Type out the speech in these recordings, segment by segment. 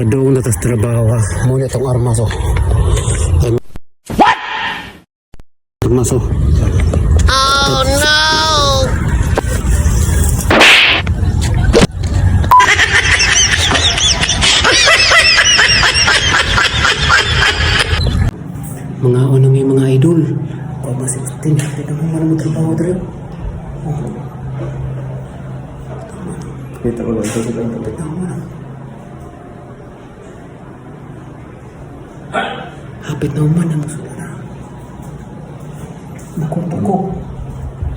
Padung na tas trabaho ha. Muna itong armas oh. What? Armas oh. Oh no! Mga unang yung mga idol. Koma 16. Kita mo man magtrabaho dito. Kita ko lang ito sa Kita mo na. Hapit na uman ang musulo na. Bukog, bukog.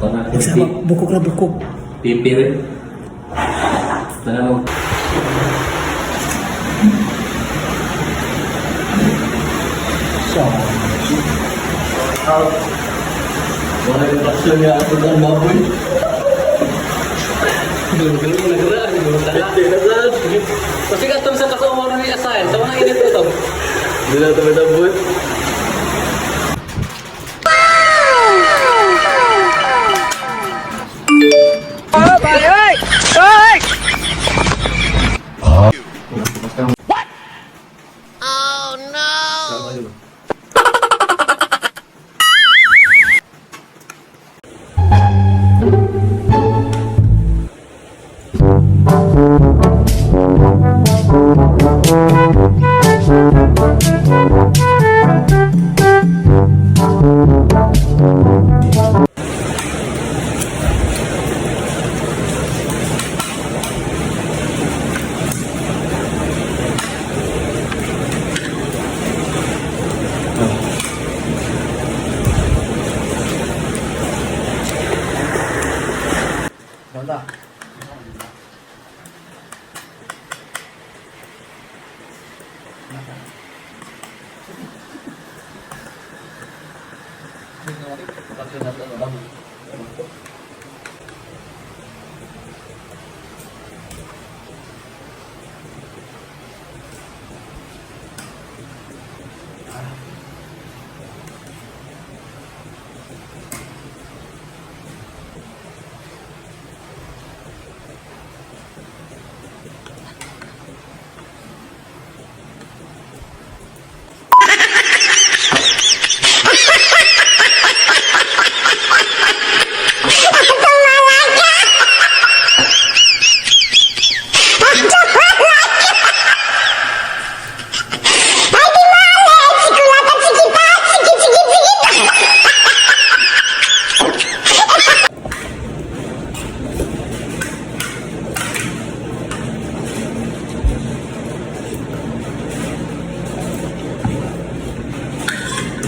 Magsama, bukog na bukog. Pipi rin. Tanong mo. Wala yung aksyon niya ako ng baboy. Kasi katong sa kasama ni Asael, sa mga init ito. Hindi na ito may baboy. Oh no!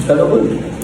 Talabon.